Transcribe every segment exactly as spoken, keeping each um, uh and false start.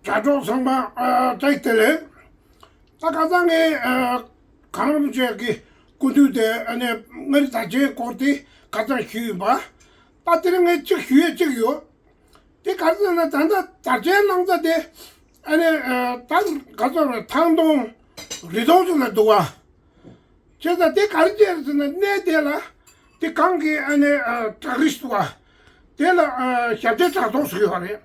དྲ་གྲོགས་ཚང་མ་ཨ་བཀྲ་ཤིས་བདེ་ལེགས། ད་ཁ་སང་ངས་ཨ་གངས་རིན་པོ་ཆེ་གི་སྐུ་མདུན་དེ་ཨ་ནི་མངའ་རིས་དར་ཆེན་སྐོར་དེ་ཁ་སང་ཞུས་ཡིན་པ། ད་དེ་རིང་ངས་གཅིག་ཞུ་ཡས་གཅིག་ཡོད། དེ་ག་རེ་ཟེར་ན་ད་ལྟ་དར་ཆེན་གནང་ས་དེ་ཨ་ནི་ཨ་ད་ག་ཚོད་རེད། ཐང་སྟོང་རི་སྟོང་ཅིག་ལ་འདུག་བ། བྱས་ཙང་དེ་ག་རེ་བྱས་ཟེར་ན་གནས་དེ་ལ་དེ་གངས་ཀྱི་ཨ་ནི་ཨ་བྲག་རི་ཞིག་འདུག་བ། དེ་ལ་ཨ་ཞབས་རྗེས་བྲག་ཐོག་ཟེར་གྱི་ཡོད་རེད།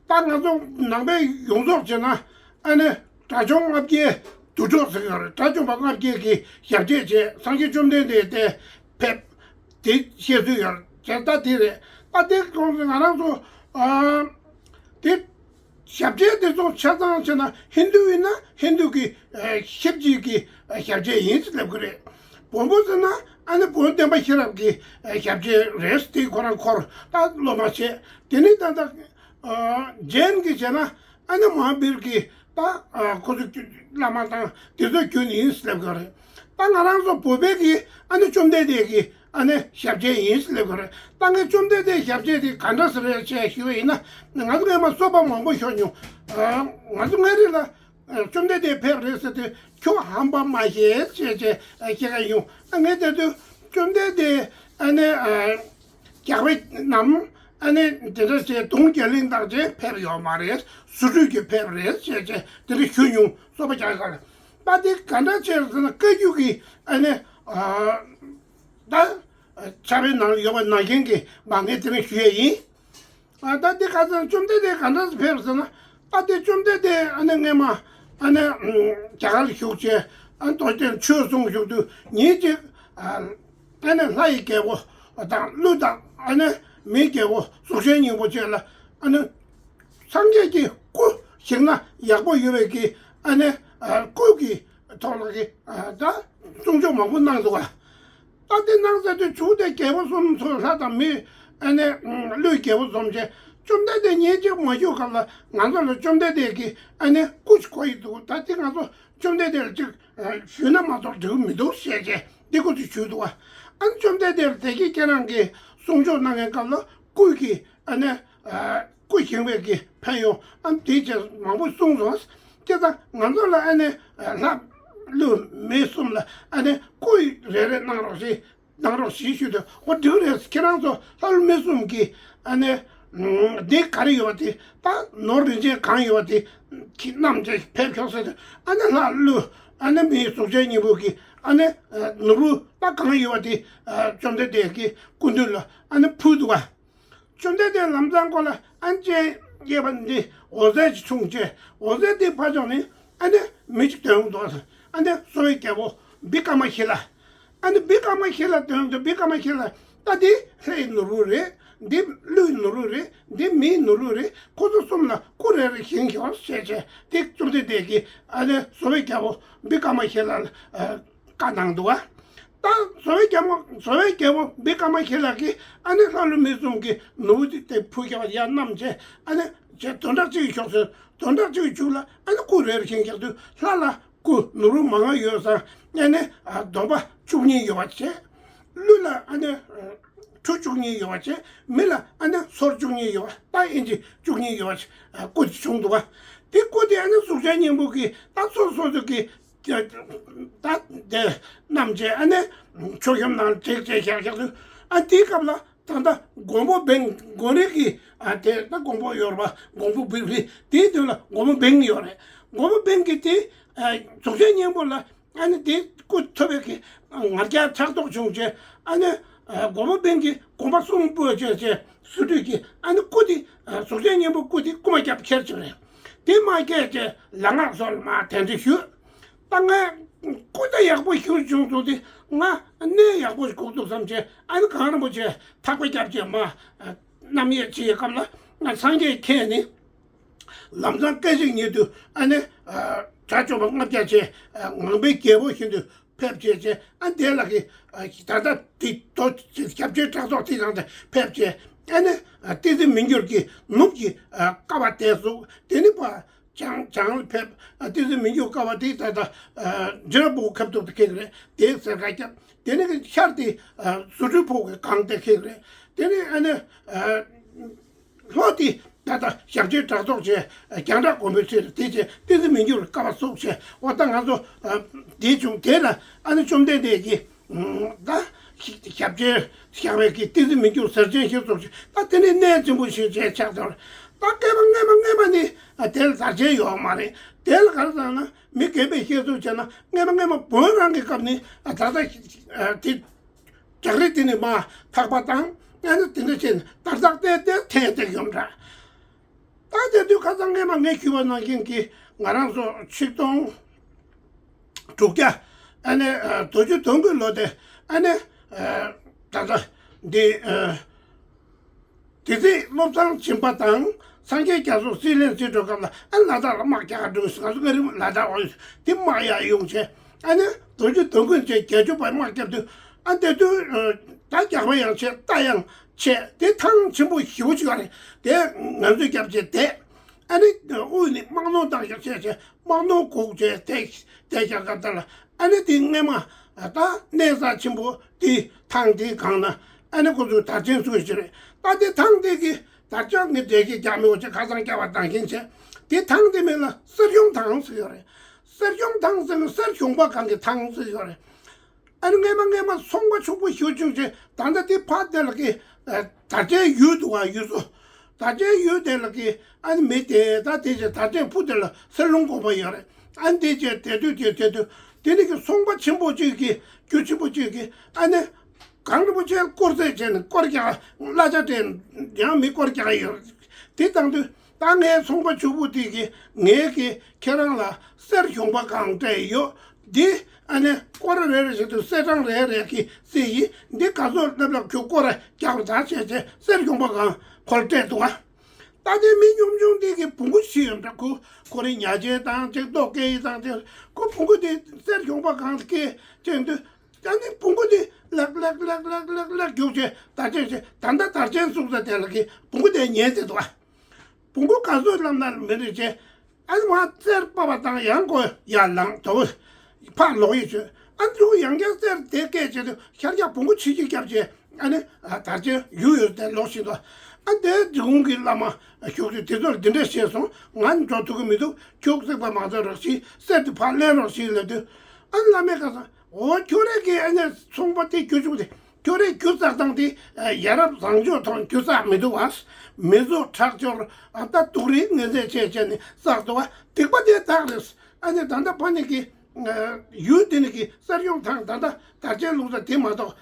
ད་ང་ཚོ་ནང་པའི་ཡོངས་རྫོགས་བྱས་ན་ཨ་ནི་དགྲ་བཅོམ་ལྔ་བརྒྱའི་དུར་ཁྲོད་ཟེར་གྱི་ཡོད་རེད། དགྲ་བཅོམ་པ་ལྔ་བརྒྱ་གི་ཞབས་རྗེས་བྱས། སངས་རྒྱས་བཅོམ་ལྡན་འདས་དེ་ཕེབས། དེ་བཤད་ཚུལ་ཡོད་རེད། བྱས་ད་དེ་རེད། ད་དེ་ཁོང་ཚོ་ང་རང་ཚོ་ཨ་དེ། ཞབས་རྗེས་དེ་ཚོ་ཆ་ཚང་བྱས་ན་ཧིན་རྡུ་ཡིན་ན་ཧིན་རྡུ་གི་ཨ་ཤེས་བྱའི་གི་ཨ་ཞབས་རྗེས་ཡིན་ཟེར་ལབ་གི་རེད། བོན་པོ་ཟེར་ན་ཨ་ནི་བོན་བསྟན་པ་ཤེས་རབ་ཀྱི་ཨ་ཞབས་རྗེས་རེད། དེ་ཁོ་རང་འཁོར་ད་སློབ་མ་བྱས། དེ་ནི་ད་ལྟ་ཨ་ཇེན་གྱི་བྱས་ན་ཨ་ནི་མ་ཧཱ་བིར་གྱི་ད་ཨ་ཁོ་ཚོ་བླ་མ་དང་དེ་ཚོ་རྒྱུན་ཡིན་ཟེར་ལབ་གི་རེད། ད་ང་རང་ཚོ་བོད་པའི་གི་ཨ་ནི་བཅོམ་ལྡན་འདས་ཀྱི་ཨ་ནི་ཞབས་རྗེས་ཡིན་ཟེར་ལབ་གི་རེད། ད་ངས་བཅོམ་ལྡན་འདས་ཞབས་རྗེས་དེ་ག་འདྲ་ཟེར་རེད་ཅེས་ཞུས་པ་ཡིན་ན། ང་ཚོ་སྔས་མ་སོ་པ་མང་པོ་ཤོར་མྱོང་། ཨ་ང་ཚོ་མངའ་རིས་ལ་ཨ་བཅོམ་ལྡན་འདས་ཕེབས་རེད་ཟེར་དུས་ཁྱོད་ཧམ་པ་མ་བཤད་ཅེས་ཅེས་ཨ་སྐྱེ་ག་ཡོང་། ཨ་ངས་དེ་དུས་བཅོམ་ལྡན་འདས་ཨ་ནི་ཨ་རྒྱགས་པའི་ནམ་ཨ་ནི་དེ་འདྲ་བྱས་དུང་རྒྱ་གླིང་དང་བཅས་ཕེབས་ཡོད་མ་རེད། རྫུ་འཕྲུལ་གྱིས་ཕེབས་རེད་ཅེས་ཅེས་དེ་འདྲ་ཞུས་མྱོང་། སོ་པ་རྒྱགས་ག་ལ། ད་དེ་ག་འདྲ་བྱས་ཟེར་ན་བཀའ་བརྒྱུད་ཀྱི་ཨ་ནི་ཨ་ད་ཕྱག་དཔེ་ནང་ལ་ཡོད་པ་ནང་བཞིན་གྱི་མ་ངས་དེ་རིང་ཞུ་ཡས་ཡིན། ཨ་ད་དེ་ག་ཚོད་བཅོམ་ལྡན་འདས་ག་འདྲ་ཕེབས་ཟེར་ན། ཨ་དེ་བཅོམ་ལྡན་འདས་ཨ་ནི་སྔས་མ་ཨ་ནི་རྒྱ་གར་ལ་བཞུགས་བྱས་ཨ་ནི་རྡོ་རྗེ་ཆོས་གསུང་བཞུགས་དུས་ཉིན་གཅིག་ཨ་ཨ་ནི་ལྷ་ཡི་རྒྱལ་པོ་དང་ཀླུ་དང་ཨ་ནི་མིའི་རྒྱལ་པོ་གཟུགས་ཅན་སྙིང་པོ་བཅས་ལ་ཨ་ནི་སངས་རྒྱས་ཀྱི་སྐུ་བཞེངས་ན་ཡག་པོ་ཡོད་པའི་གི་ཨ་ནི་ཨ་སྐུ་གི་ཐོག་ལ་གི་ཨ་ད་གསུང་ཆོས་མང་པོ་གནང་འདུག་ག། ད་དེ་གནང་ཚར་དུས་བྱུང་སྟེ་རྒྱལ་པོ་གསུམ་ཚོ་ལྷ་དང་མི་ཨ་ནི་ཀླུའི་རྒྱལ་པོ་འཛོམས་བྱས་བཅོམ་ལྡན་འདས་ཉིན་གཅིག་མ་བཞུགས་སྐབས་ལ་ང་ཚོ་ལ་བཅོམ་ལྡན་འདས་ཀྱི་ཨ་ནི་སྐུ་ཞིག་དགོས་ཀྱི་འདུག། ད་དེ་ང་ཚོ་བཅོམ་ལྡན་འདས་ལ་ཅིག་ཞུས་ན་མ་གཏོགས་འགྲིག་གི་མི་འདུག་ཟེར་བྱས་དེ་སྐུ་ཞིག་ཞུས་འདུག་ག། ཨ་ནི་བཅོམ་ལྡན་འདས་ལ་དེ་གི་ཁྱེད་རང་གི་གསུང་ཆོས་གནང་མཁན་སྐབས་ལ་སྐུ་གི་ཨ་ནི་སྐུ་བཞེངས་པའི་གི་ཕན་ཡོན་ཨ་ནི་དེ་བྱས་མང་པོ་གསུངས་སོང་། ཁྱེད་ད་ང་ཚོ་ལ་ཨ་ནི་ལྷ་ཀླུ་མི་གསུམ་ལ་ཨ་ནི་སྐུ་རེ་རེ་གནང་རོགས་ཞེས་གནང་རོགས་ཞེས་ཞུས་དུས་འོ་འགྲིག་རེད། ཁྱེད་རང་ཚོ་ལྷ་ཀླུ་མི་གསུམ་གྱི་ཨ་ནི་འདི་ག་རེ་ཡོད་པ་དེ་ད་ནོར་རིན་ཆེན་གང་ཡོད་པ་དེ་ཁྱེད་རྣམས་ཀྱིས་ཕེབས་ཤོག་ཟེར་དུས་ཨ་ནི་ལྷ་ཀླུ་ཨ་ནི་མིའི་གཟུགས་ཅན་སྙིང་པོ་གི་ཨ་ནི་ནོར་བུ་ད་གང་ཡོད་པ་དེ་བཅོམ་ལྡན་འདས་ཀྱི་སྐུ་མདུན་ལ་ཨ་ནི་ཕུལ་འདུག་ག། བཅོམ་ལྡན་འདས་ལམ་སང་ཁོ་ལ་ཨ་ནི་སྤྱན་གཡས་པ་འདི་འོད་ཟེར་གྱིས་ཕྱུང་བྱས་འོད་ཟེར་འདི་ཕར་ཕྱོགས་ནས་ཨ་ནི་མི་གཅིག་ཐོན་འདུག། ཨ་ནི་གསོ་བའི་རྒྱལ་པོ་བི་ཀ་མ་ཤི་ལ། ཨ་ནི་བི་ཀ་མ་ཤི་ལ་ཐོན་འདུག། བི་ཀ་མ་ཤི་ལ་ད་འདི་ལྷའི་ནོར་བུ་རེད། འདི་ཀླུའི་ནོར་བུ་རེད། འདི་མིའི་ནོར་བུ་རེད། ཁོ་ཚོ་གསུམ་ལ་སྐུ་རེ་རེ་བཞེངས་ཤོག་ཟེར་བྱས་དེ་བཅོམ་ལྡན་འདས་ཀྱིས་ཨ་ནི་གསོ་བའི་རྒྱལ་པོ་བི་ཀ་མ་ཤི་ལ་ལ་བཀའ་གནང་འདུག་ག། ད་བཟོ་བའི་རྒྱལ་མོ་བཟོ་བའི་རྒྱལ་པོ་བི་ཀ་མ་ཤི་ལ་གིས་ཨ་ནི་ལྷ་ཀླུ་མི་གསུམ་གྱི་ནོར་བུ་དེ་ཕུལ་རྒྱབ་ཡར་བསྣམས་བྱས་ཨ་ནི་བྱས་དོན་དག་གཅིག་གི་ཕྱོགས་སུ་དོན་དག་གཅིག་གི་མཇུག་ལ་ཨ་ནི་སྐུ་རེ་རེ་བཞེངས་རྒྱག་དུས་ལྷ་ལ་སྐུ་ནོར་བུ་མང་ང་ཡོད་ཙང་ཨ་ནི་སྡོམ་པ་བཅུ་གཉིས་ཡོད་པ་བྱས། ཀླུ་ལ་ཨ་ནི་ཁྲུ་བཅུ་གཉིས་ཡོད་པ་བྱས། མི་ལ་ཨ་ནི་སོར་བཅུ་གཉིས་ཡོད་པ་ད་ཨིན་ཅི་བཅུ་གཉིས་ཡོད་པ་བྱས་སྐུ་དེ་བྱུང་འདུག་ག། དེ་སྐུ་དེ་ཨ་ནི་གཟུགས་ཅན་སྙིང་པོ་གི་ད་སོ་སོ་སོ་གི་ད་དེ་རྣམས་ཀྱིས་ཨ་ནི་མཆོད་བཤམས་ནང་བྲེགས་བྱས་བཞག་བཞག་དུས་ཨ་དེའི་སྐབས་ལ་ད་ལྟ་མགོན་པོ་བེང་མགོན་རིགས་ཀྱི་ཨ་དེ་ད་མགོན་པོ་ཡོད་རེད་པ། མགོན་པོ་བི་རི་དེའི་དོན་ལ་མགོན་པོ་བེང་ཡོད་རེད། མགོན་པོ་བེང་གིས་དེ་གཟུགས་ཅན་སྙིང་པོ་ལ་ཨ་ནི་དེ་སྐུ་ཐོབ་པའི་གི་ང་རྒྱལ་ཕྲག་དོག་བྱུང་བྱས་ཨ་ནི་མགོན་པོ་བེང་གིས་གོམ་པ་གསུམ་སྤོས་བྱས་བྱས་རྫུ་འཕྲུལ་གྱིས་ཨ་ནི་སྐུ་དེ་གཟུགས་ཅན་སྙིང་པོ་སྐུ་དེ་རྐུ་མ་བརྒྱབ་ཁྱེར་བྱས་རེད། དེ་མ་ཁྱེར་བྱས་ལ་ང་ཚོ་ལ་མ་དེ་འདྲ་ཞུས། ད་ངས་སྐུ་ད་ཡག་པོ་ཞིག་བྱུང་སོང་སྟེ་ང་གནས་ཡག་པོ་ཞིག་དགོས་འདུག་བསམ་བྱས་ཨ་ནི་གངས་རིན་པོ་ཆེ་ཐག་པ་བརྒྱབ་བྱས་མ་རྣམ་གཡེང་བྱེད་སྐབས་ལ་ང་སངས་རྒྱས་མཁྱེན་ནས་ལམ་སང་སྐད་ཅིག་ཉིད་དུ་ཨ་ནི་དགྲ་བཅོམ་པ་ལྔ་བརྒྱ་བྱས་ངང་པའི་རྒྱལ་པོ་བཞིན་དུ་ཕེབས་བྱས་བྱས་ཨ་དེ་ལ་གི་ད་ལྟ་དེ་རྡོ་ཞབས་ཀྱི་ཕྲག་དོག་དེ་ཚང་དེ་ཕེབས་བྱས་ཨ་ནི་ཏི་སེ་མི་འགྱུར་གྱི་ནུབ་ཀྱི་ཀ་བ་དེ་སུ་དེ་ནི་པ། བྱང་བྱང་ལ་ཕེབས། ཨ་ཏི་སེ་མི་འགྱུར་ཀ་བ་དེ་ད་ལྟ་ཨ་ཇི་ར་པུ་ཁབ་ཐུབ་ཏུ་ཁེག་རེད། དེའི་ཟེར་ཁ་རྒྱབ། དེ་ནི་གི་ཤར་དེ་ཨ་རྫུ་འཕྲུལ་ཕུག་གི་གངས་དེ་ཁེག་རེད། དེ་ནི་ཨ་ནི་ཨ་ལྷོ་དེ་ ད་ལྟ་ཞབས་ཕྱི་དྲ་ཐོག་བྱས། རྒྱང་བསྒྲགས་གོང་འཕེལ་ཆེ་རུ་དེ་བྱས། བསྟན་འཛིན་མི་འགྱུར་བསྐལ་པ་བསུབ་བྱས། འོ་ད་ང་ཚོ་དེ་བྱུང་། དེ་ལ་ཨ་ནི་བཅོམ་ལྡན་འདས་ཀྱིས་ད་ཞབས་ཕྱི་བཞག་པའི་གི་བསྟན་འཛིན་མི་འགྱུར་ཟབ་ཆེན་ཞིག་བསུབ་བྱས། ད་དེ་ནི་གནས་ཆེན་པོ་ཞིག་བྱས་ཆགས་ཐལ། ད་བསྐལ་པ་སྔ་མ་སྔ་མ་ནི་དེ་ལ་དར་ཆེན་ཡོད་མ་རེད། དེ་ལ་ག་རེ་ཟེར་ན། མི་རྒན་པས་བཤད་ཚུལ་བྱས་ན། སྔ་མ་སྔ་མ་བོན་རང་གི་སྐབས་ནི་ད་ལྟ་དེ། རྒྱག་རེས་དེ་ནི་མར་འཕགས་པ་དང་། ཨ་ནི་དེ་འདྲ་བྱས་ནས་དར་ཐག་བལྟས་ཏེ་འཐེན་བསྡད་ཡོད་འདྲ། ད་དེ་དུས་ཁ་སང་སྔས་མ་ངས་ཞུས་པ་ནང་བཞིན་གྱི་ང་རང་ཚོ་ཆིག་སྟོང་དྲུག་བརྒྱ། ཨ་ནི་ཨ་དྲུག་ཅུ་དོན་དགུའི་ལོ་དེ། ཨ་ནི་ཨ་ད་ལྟ་འདི་ཨ་དེ་ཚེ་བློ་བཟང་སྦྱིན་པ་དང་། སངས་རྒྱས་རྒྱ་མཚོ་སྲིད་གླེང་བྱེད་འགྲོ་སྐབས་ལ། ཨ་ལ་དྭགས་ལ་དམག་རྒྱག་ག་འགྲོ་ཟེར། ང་ཚོ་སྔ་རིམ་ལ་དྭགས་འོ་དེ་དམག་ཡར་ཡོང་བྱས། ཨ་ནི་དོན་གཅོད་དོན་ཀུན་བྱས། རྒྱལ་སྐྱོབ་པ་དམག་རྒྱབ་དུས། ཨ་དེ་དུས་ཨ་ད་རྒྱག་པ་ཡང་བྱས། རྟ་ཡང་ཆད། དེ་ཐང་ཆེན་པོ་ཞེ་པོ་ཅིག་ཡོད་རེད། དེ་ང་ཚོས་རྒྱབ་བྱས་བསྡད། ཨ་ནི་དབུས་ནས་དམག་ནོར་བཏང་ཡག་བྱས་བྱས། དམག་ནོར་འགུག་བྱས་བསྡད་བསྡད་རྒྱག་སྐབས་དེ་ལ། ཨ་ནི་དེ་སྔས་མ་ད་གནས་རྩ་ཆེན་པོ་དེ་ཐང་དེའི་སྒང་ན། ཨ་ནི་ཁོ་ཚོས་དར་ཆེན་བཟོས་ཤིག་རེད། ད་དེ་ཐང་དེ་གི་དར་ལྕོག་ངས་འགྲེལ་བཤད་རྒྱག་མི་འོས་བྱས། ཁ་སང་བསྐྱར་བ་དང་བཞིན་བྱས། དེ་ཐང་དེ་མིང་ལ་གསེར་གཞོང་ཐང་ཟེར་ཡོད་རེད། གསེར་གཞོང་ཐང་ཟེར་ན་གསེར་གཞོང་པ་སྒང་གི་ཐང་ཟེར་ཡོད་རེད། ཨ་ནི་སྔས་མ་སྔས་མ་ཚོང་པ་ཕྱུག་པོ་ཞེ་པོ་བྱུང་བྱས། ད་ལྟ་དེ་ཕར་དེ་ལ་གི་ཨ་དར་ཆེན་ཡུལ་འདུག་ག་ཡུལ་ཚོ། དར་ཆེན་ཡུལ་དེ་ལ་གི་ཨ་ནི་མི་དེ། ད་དེ་བྱས་དར་ཆེན་ཕུ་དེ་ལ་གསེར་ལུང་དགོན་པ་ཡོད་རེད། ཨ་ནི་དེ་བྱས་དེ་དུས་དེ་དེ་དུས་དེ་ནི་གི་ཚོང་པ་ཆེན་པོ་གཅིག་གིས། རྒྱུ་ཆེན་པོ་གཅིག་གིས། ཨ་ནི་གངས་རིན་པོ་ཆེ་སྐོར་རྩེད་བྱས་ནས་སྐོར་རྒྱག་གླ་ཆ་སྤྲད་ནས་ཡང་མི་སྐོར་རྒྱག་ཡོད། དེ་བཏང་དུས་ད་ངའི་ཚོང་པ་ཕྱུག་པོ་དེ་གིས་ངས་གི་ཁྱེད་རང་ལ་གསེར་གཞོང་པ་སྒང་སྤྲད་ཡོད། འདི་ཨ་ནི་སྐོར་ར་རེ་རེ་བྱེད་དུས་གསེར་སྲང་རེ་རེ་གི་རྩིས་ཡིན། འདི་ག་ཚོད་སླེབས་སླེབས་ཁྱོད་སྐོར་ར་རྒྱག་རོགས་བྱས་བྱས། གསེར་གཞོང་པ་སྒང་ཁོ་ལ་སྤྲད་འདུག་ག་ད་དེ་མི་ཉུང་ཉུང་དེ་གི་བོང་གུ་ཤི་ཡོད་འདྲ། ཁོ་ཁོ་རའི་ཉལ་ཆས་དང་གཅིག་ཏོག་སྐྱེལ་ཡིག་དང་དེ། ཁོ་བོང་གུ་དེ་གསེར་གཞོང་པ་སྒང་སྐྱེལ་བྱས་དུས། ཨ་ནི་བོང་གུ་དེ་ལག་ལག་ལག་ལག་ལག་ལག་རྒྱུག་བྱས། དར་ཆེན་བྱས། ད་ལྟ་དར་ཆེན་བཙུགས་ས་དེ་ལ་གི་བོང་གུ་དེ་ཉལ་བསྡད་འདུག་ག་བོང་གུ་ག་ཚོད་བསླངས་ན་མི་རེད་བྱས། ཨ་ནི་མར་གསེར་ཕབ་པ་དང་ཡང་ཁོ་ཡར་ལངས་དོ། ཕར་ལོག་ཡིག་བྱོས། ཨ་ནི་ཡང་བསྐྱར་གསེར་དེ་སྐད་བྱས་དུས་ཤར་རྒྱག་བོང་གུ་ཆིག་ཅིག་བརྒྱབ་བྱས། ཨ་ནི་ཨ་དར་ཆེན་ཡུལ་ཡུལ་དེ་ལོག་བཞིན་འདུག་ཨ་དེ་འབྲི་གུང་གི་བླ་མ་བཞུགས་དུས་དེ་ཚོར་འདི་འདྲ་བཤད་སོང་། ང་འགྲོ་ཐུབ་ཀྱི་མི་འདུག་ཁྱོད་གཟིགས་པ་མ་ཚོར་རོགས་ཞེས། གསེར་དེ་ཕར་ལེན་རོགས་ཞེས་ལབ་དུས། ཨ་ནི་བླ་མས་ཁ་སང་། འོ་ཁྱོད་རའི་གི་ཨ་ནི་ཚོང་པ་དེ་རྒྱུ་ཆུང་དེ། ཁྱོད་རའི་རྒྱུ་བཙག་སྟངས་དེ་ཡ་རབས་བཟང་སྤྱོད་ཐོག་རྒྱུ་བཙག་མི་འདུག་བ། མི་བཟོ་ཁྲག་སྦྱོར། ཨ་ད་དུག་རིགས་ངན་ཚད་བྱས་བྱས་ནས་བཙག་འདུག་བ། སྡིག་པ་དེ་དག་རེད། ཨ་ནི་ད་ལྟ་ཕ་ནི་གི་ཡུལ་དེ་ནི་གི་གསེར་གཞོང་ཐང་། ད་ལྟ་དར་ཆེན་བླུགས་ས་དེ་མ་གཏོགས།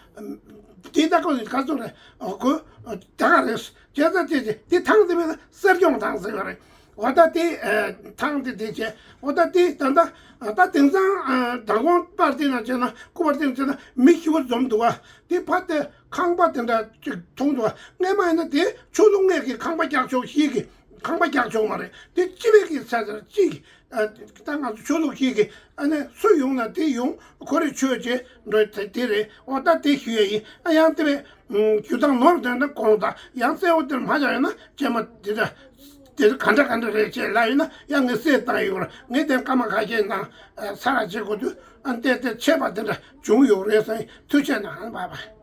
དེ་ད་ཁོ་ནི་ག་ཚོད་རེད། ཨོ་ཁོ་ད་ག་རེད། བྱས་ཙང་དེ་དེ་དེ་ཐང་དེ་མིན་ན་གསེར་གཞོང་ཐང་ཟེར་བ་རེད། འོ་ད་དེ་ཨ་ཐང་དེ་དེ་བྱས། འོ་ད་དེ་ད་ལྟ་ད་དེང་སང་ཨ་མདང་དགོང་པར་དེ་ན་བྱས་ན། སྐུ་པར་དེ་ན་བྱས་ན་མི་ཞེ་པོ་འཛོམས་འདུག་བ། དེ་ཕར་དེ་ཁང་པ་དེ་འདྲ་ཅིག་མཐོང་འདུག་བ། སྔས་མ་ཡིན་ན་དེ་ཆོས་ལུགས་ངོས་ཀྱི་ཁང་པ་རྒྱག་ཆོག་ཞིག་གི། ཁང་པ་རྒྱག་ཆོག་མ་རེད། དེ་སྤྱི་པའི་གི་ས་ཆར་གཅིག་ཨ་ད་ང་ཚོ་ཆོས་ལུགས་ཤིག་གི་ཨ་ནི་སུ་ཡོང་ན་དེ་ཡོང་། ཁོ་རའི་ཆོས་བྱེད་འགྲོ་དེ་དེ་རེད། འོ་ད་དེ་ཞུ་ཡ་ཡིན། ཨ་ཡང་དེ་བས་ཞུ་སྟངས་ནོར་དོན་ན་དགོངས་དག་ཡང་གསལ་བོ་དེར་མ་བཞག་ཡོད་ན་རྗེས་མ་དེ་འདྲ་དེ་ག་འདྲ་ག་འདྲ་རེད་ཅེས་ལབ་ཡོད་ན། ཡང་ངས་གསལ་བཏང་ཡོད་རེད། ངས་དེ་སྐར་མ་ཁ་ཤས་ནང་ཨ་ཚར་བྱེད་དགོས་དུས། ཨ་ནི་དེ་དེ་ཆད་པ་དེ་འདྲ་བྱུང་ཡོད་རེད་ཟེར། ཐུགས་རྗེ་གནང་། ཨ་ནི་བྷའི་བྷའི།